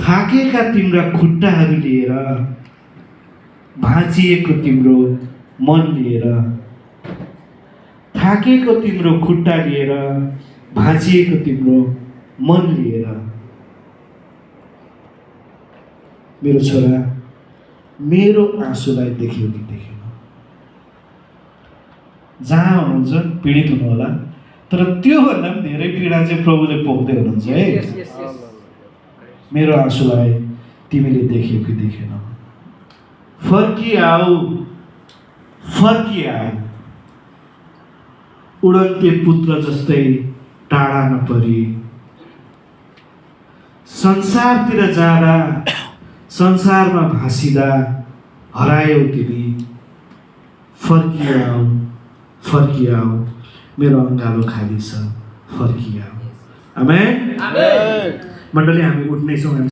थाकेका तिम्रा खुट्टाहरू लिएर, भाँचिएको तिम्रो मन लिएर, थाकेको तिम्रो खुट्टा लिएर, भाँचिएको तिम्रो मन लिएर, मेरो छोरा मेरो आँसुलाई देख्यो कि देखेन? जहाँ हुनुहुन्छ पीडित हुनु होला, तर त्योभन्दा पनि धेरै पीडा चाहिँ प्रभुले पोख्दै हुनुहुन्छ है। मेरो आँसुलाई तिमीले देख्यौ कि देखेन? फर्किआऊ, फर्किआऊ, उडन्ते पुत्र जस्तै टाढा नपरी। संसारतिर जाँदा, संसारमा भाँसिँदा हरायौ तिमी। फर्किआऊ, फर्किआऊ, मेरो अङ्गालो खाली छ, फर्किआऊ। आमेन। मण्डली हामी उठ्नेछौँ।